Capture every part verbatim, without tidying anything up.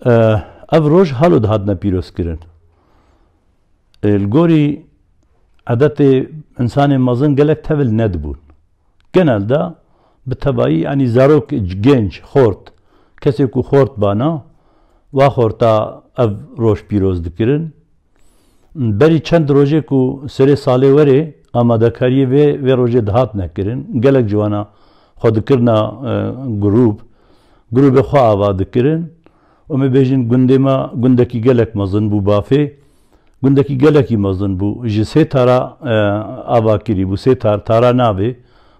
E, ev roj halo dihatine pîrozkirin. E, li gorî edetê insanên mezin gelek tevil nedibûn. Genelde bi tevayî, yanî zarok genç, xort, kesê ku xort bana, wa xorta ev roj pîroz dikirin. Berî çend rojê ku serê salê werê amadekariyê vê, vê rojê dihatine kirin, gelek ciwana xwe dikirina, e, grûp, grûbê xwe ava dikirin. Û me bêjin gundê me gundekî gelek mezin bû bafê, gundekî gelekî mezin bû. Ji sê tara, e, ava kirî bû, sê tar, tara navê,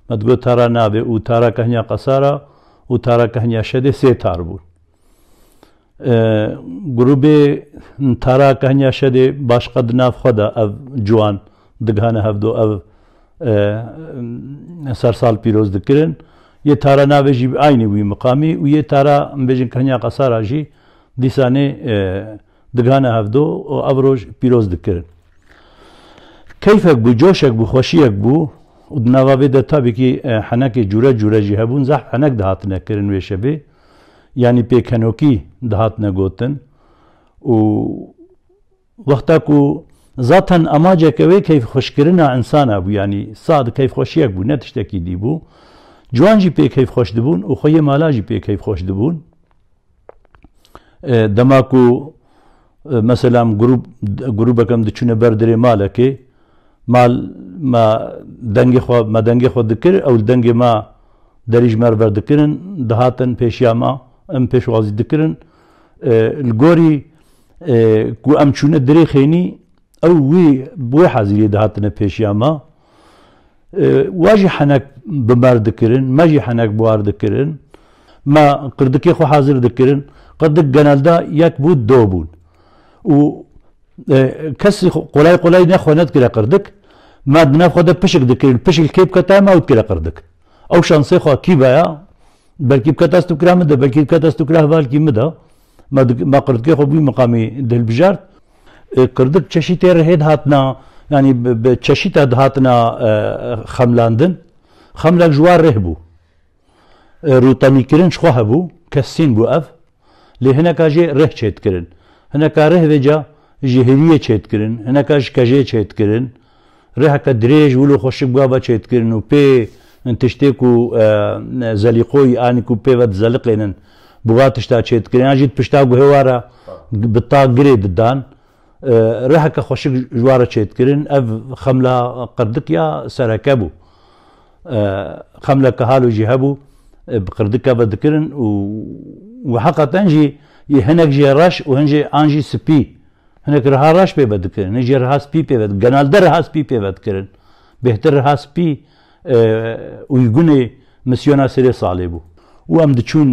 me digot tara navê û tara kehniya qesara û tara kehniya şedê sê tar bûn. E, grûbê tara kehniya şedê başqa di nav xwe de ev ciwan digihane hevdo ev, e, sersal pîroz dikirin. Yê tara navê jî aynî wî miqamî û yê tara, em bêjin, kehniya qesara jî dîsanê, e, digihane hevdo û ev roj pîroz dikirin. Keyfek bû, coşek bû, xweşiyek bû û di nava vê de tabî kî, e, henekê cûre cûre jî hebûn, zehf henek dihatine kirin wê şevê. Yanî pêkenokî dihatine gotin û wexta ku zaten amaceke wê keyfxweşkirina insana bû, yanî sad keyfxweşiyek bû, ne tiştekî dî bû. Ciwan jî pê keyfxweş dibûn û xweyê mala jî pê keyfxweş dibûn. E, dema ku, e, mesela grûp, grûbeke em diçûne ber dirê malekê, mal me dengê xwe, me dengê xwe dikir, ew li dengê me derî ji me re ver dikirin, dihatin pêşiya me, em pêşwazî dikirin. E, li gorî, e, ku em çûne dirê xênî, ew wî, bi wê haziriyê dihatine pêşiya me. E, wa jî henek bi me re dikirin, me jî henek bi wan re dikirin. Me qirdikê xwe hazir dikirin. Qirdik genelde yek bû, do bûn. Û, e, kesî xwe, qolay qolay ne xwe nedikire qirdik. Me di nav xwe de pişik dikirin. Pişik li kê biketa me ew dikire qirdik. Ew şansê xwe kî veya, belkî biketa stûkira min de, belkî biketa stûkira hevalkî min de. Me dik-, me qirdikê xwe bi wî miqamî dihilbijart. E, qirdik çeşîtê rihê dihatina, yanî bi, bi çeşîta dihatina, e, xemlandin. Xemlek ji wan rih bû. E, rûtenîkirin ji xwe hebû, kesîn bû ev. Lê hineka jê rih çêdikirin. Hineka rih vêca ji hêriyê çêdikirin, hineka ji kejê çêdikirin. Riheke dirêj, wilo xweşik bi gava çêdikirin û pê tiştê ku, e, zelîqoyî anî ku pê ve dizeliqênin, bi va tişta çêdikirin. Yan jî di pişta guhê wa re bi ta girê didan. E, riheke xweşik ji wa re çêdikirin. Ev xemla qirdik ya sereke bû. E, xemleke halo jî hebû, e, bi qirdike ve dikirin û, û heqeten jî yê hinek jê reş û hin jê an jî spî. Hinek riha reş pê ve dikirin, hin jê riha spî pê ve, genelde riha spî pê ve dikirin. Bêhtir riha spî, e, uygunê misyona serê salê bû. Û em diçûn,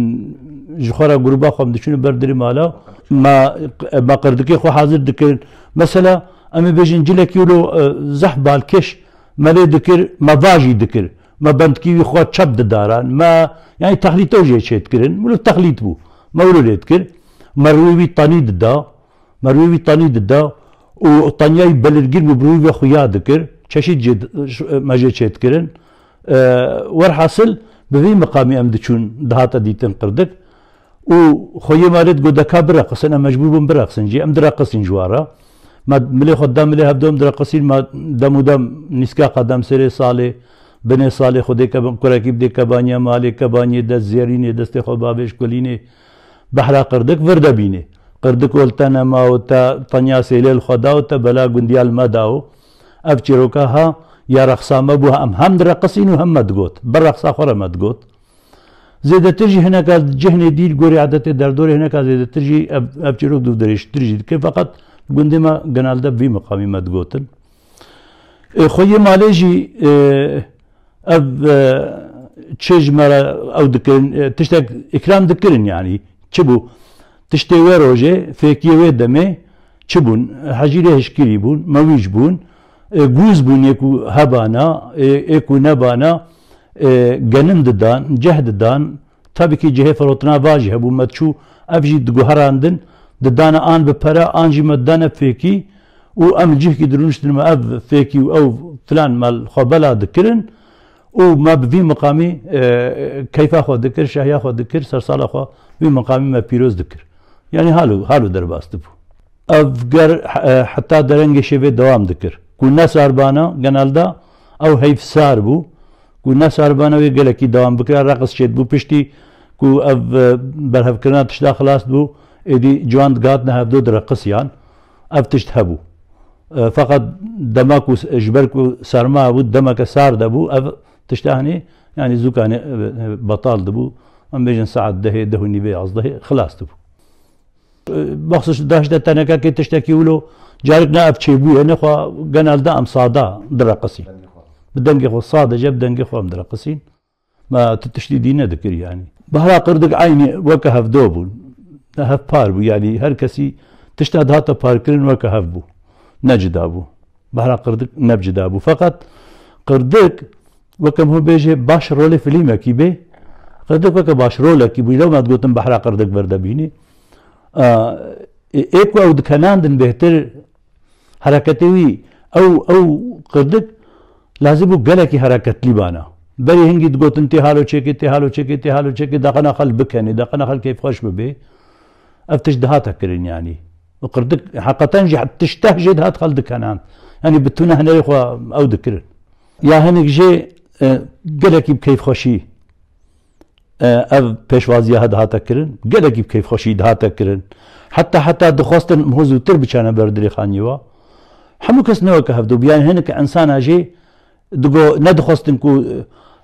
ji xwe re grûba xwe em diçûn ber dirê mala, me, me qirdikê xwe hazir dikirin. Mesela, em ê bêjin cilekî wilo, e, zehf balkêş me lê dikir, me va jî dikir. Me bendkî wî xwe çep didaran. Me, yanî texlîto jê çêdikirin. Wilo texlît bû. Me wilo lê dikir. Me rûyê wî tanî dida. Me rûyê wî tanî dida û tanyayî belirgîn bû, bi rûyê ve xuya dikir. Çeşît jê, me jê çêdikirin. E, werhasil, bi vî miqamî em diçûn, dihate dîtin qirdik. Û xweyê malê digot, deka bireqisin, em mecbûr bûn bireqisin jî. Em direqisîn ji wan re. Me milê xwe da milê hevdû em direqisîn, me dem û dem nîska qedem serê salê, binê salê xwedê ke-, kurekî bidê kebaniya malê, kebaniyê dest zêrînê, destê xwe bavêj kulînê, behra qirdik vir de bînê. Qirdik ol te nema û te tenya sêlê li xwe da û te bela gundiya li me da û ev çîroka ha ya rexsa me bû, em hem direqisîn û hem me digot. Bi rexsa xwe re me digot. Zêdetir jî hineka cihnê dî li gorî edetê derdorê hineka zêdetir jî ev, ev çîrok dûvdirêjtir jî dikir. Feqet gundê me genelde bi vî miqamî me digotin. Ê, xweyê malê jî, e, ev, e, çi ji me re ew dikirin, e, tiştek îkram dikirin, yanî çi bû? Tiştê wê rojê, fêkiyê wê demê çi bûn? Hecîrê hişkirî bûn, mewîj bûn, e, gûz bûn, yê ku hebana, e, ê ku nebana, e, genim didan, ceh didan, Tabî kî cihê firotina va jî hebû, me diçû ev jî diguherandin, didane an bi pere, an jî me didane fêkî û em li cihkî dirûniştin me ev fêkî û ew filan me li xwe bela dikirin û me bi vî miqamî, e, keyfa xwe dikir, şehiya xwe dikir, sersala xwe vî miqamî me pîroz dikir. Yani halo, halo derbas dibû. Ev ger, e, heta derengê şevê dewam dikir. Ku ne sarbana, genelde ew heyf sar bû. Ku ne sarbana wê gelekî dewam bikira, reqis çêdibû piştî ku ev, e, berhevkirina tişta xilas dibû, êdî ciwan digatine hevdo direqisiyan. Ev tişt hebû. E, feqet dema ku s-, ji ber ku serma bû, demeke sar de bû, ev tişta henî, yani zûkanê, e, e, betal dibû. Em bêjin saet dehê, deh û nîvê, yazdehê xilas dibû. E, mexsus daş de tenekekê tiştekî wilo, carik ne ev çêbûye, nexwe genelde em sada direqisîn. Bi dengê xwe sadece, bi dengê xwe em direqisîn. Ma tu tiştî dî nedikir yani. Behra qirdik eynî weke hevdo bûn. Ne hevpar bû yani, her kesî tişta dihate parkirin weke hev bû. Ne cida bû. Behra qirdik ne cida bû. Feqet qirdik weke hûn bêjê baş rolê filmekî bê. Qirdik weke baş rolekî bû. Lewma digotin behra qirdik berde bînî. A, ê, ê ku ew dikenandin bêhtir hereketê wî, ew, ew qirdik lazim bû gelekî hereketlî bana. Berî hingî digotin tê halo çêkê, tê halo çêkê, tê halo çêkê, deqena xel bikenê, deqena xel keyfxweş bibê. Ev tişt dihate kirin yani. Û qirdik heqeten jî tişteh jê dihat xel dikenand. Yani bi tune hunerê xwe ew dikirin. Ya hinek jê, e, gelekî bi keyfxweşî, e, ev pêşwaziya he dihate kirin, gelekî bi keyfxweşî dihate kirin. Heta, heta dixwestin ho zûtir biçane ber dirêxaniyê wa. Hemû kes ne weke hevdo bû. Yani hinek insana jê digo, nedixwestin ku,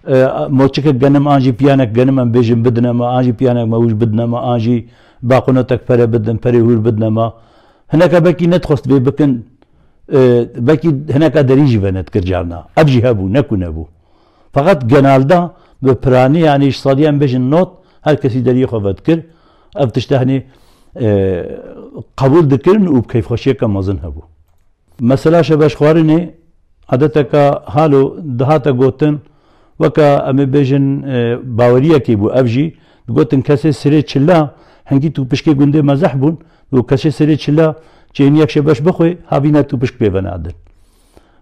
e, moçikek genim an jî piyanek genim em bêjin bidine me, an jî piyanek mewûj bidine me, an jî baqûnotek pere bidin, perê hûr bidine me. Hineke belkî nedixwest vê bikin, e, belkî hineka derî jî venedikir carna. Ev jî hebû, ne ku nebû. Feqet genelde bi piranî, yani ji sedî em bêjin not, her kesî deriyê xwe vedikir. Ev tişt tehnî, e, qebûl dikirin û bi keyfxweşiyeke mezin hebû. Mesela şebeşxwarinê adeteke halo dihate gotin, weke em ê bêjin, e, baweriyekê bû ev jî, digotin kesê sirê çila, hingî tûpişkê gundê mezeh bûn, û kesê sirê çila çêniyek şebeş bixwe, havîne tûpişk pê venadin.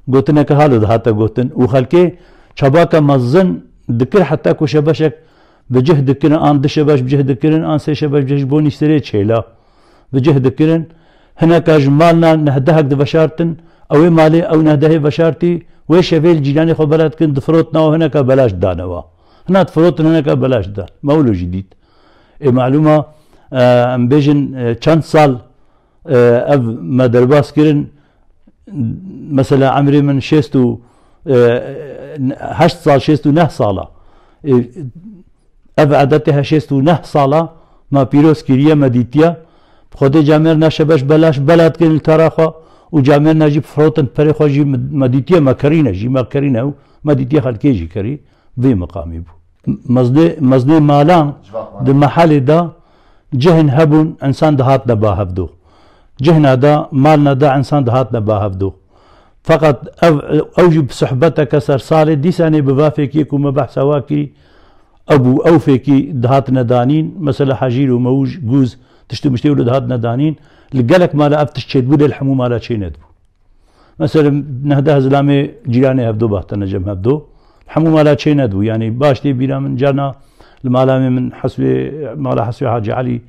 Gotineke halo dihate gotin û xelkê çabake mezin dikir heta ku şebeşek bi cih dikirin, an du şebeş bi cih dikirin, an sê şebeş bi cih ji bo nîştirê çêla bi cih dikirin. Hineka ji malna nehdehek diveşartin, ew ê malê ew nehdehê veşartî, wê şevê li cîranê xwe bela dikin, difirotina û hineka belaş dane wa. Hina difirotin, hineka belaş dan. Me wilo jî dît. Ê malûma, e, em bêjin, e, çend sal, e, ev me derbas kirin, mesela emrê min şêst û, e, heşt sal, şêst û neh sala. E, ev edetê he şêst û neh sala me pîroz kiriye, me dîtiye. Xwedê camêr ne şebeş belaş bela dikin li tara xwe û camêr ne jî firotin perê xwe jî me, me dîtiye, me kerîne jî, me kerîne û me dîtiye xelkê jî kerî. Vê miqamî bû. Mezdê, mezdê malan di mehelê de cihn hebûn, insan dihatne ba hevdo. Cihna de, malna de insan dihatne ba hevdo. Feqet ev, ew jî bi sohbeteke ser salê dîsanê bi va fêkiyê ku me behsa wa kirî, ew bû, ew fêkî dihatine danîn, mesela hejîr û mewûj, gûz, tişt û miştê wilo dihatine danîn, li gelek mala ev tişt çêdibû, lê li hemû mala çê nedibû. Mesela nehdeh zilamê cîranê hevdo, bahtene cem hevdo. Hemû mala çê nedibû. Yani baş tê bîra min, carna li mala min, min Heswê, mala Heswê Hacî Elî,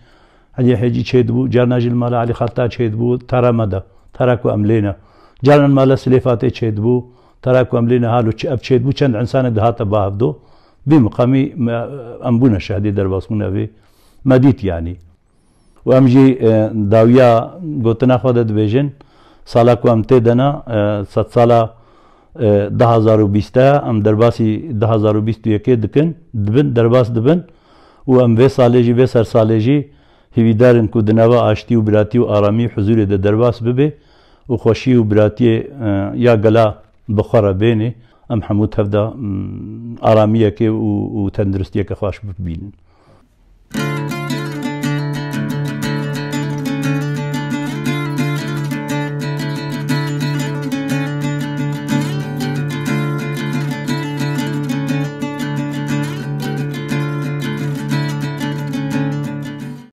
Elî Hecî çêdibû. Carna jî li mala Elî Xalta çêdibû. Tara me de, tara ku em lê ne. Carna li mala Silêfatê çêdibû. Tara ku em lê ne halo çi-, ev çêdibû. Çend insanek dihate ba hevdo. Vî miqamî me, em bûne şehidê derbasbûna vê. Me dît yani. Û em jî, e, dawiya gotina xwe de dibêjin, sala ku em tê de ne, e, sedsala, e, du hazar û bîst e, em derbasî du hazar û bîst û yekê dikin, dibin, derbas dibin û em vê salê jî, vê sersalê jî hîvîdar in ku di nava aştî û biratî û aramî û huzûrê de derbas bibe û xweşî û biratiyê, e, ya gela bi xwe re bênê, em hemû tev de, mm, aramiyekê û, û tenduristiyeke xweş bibînin.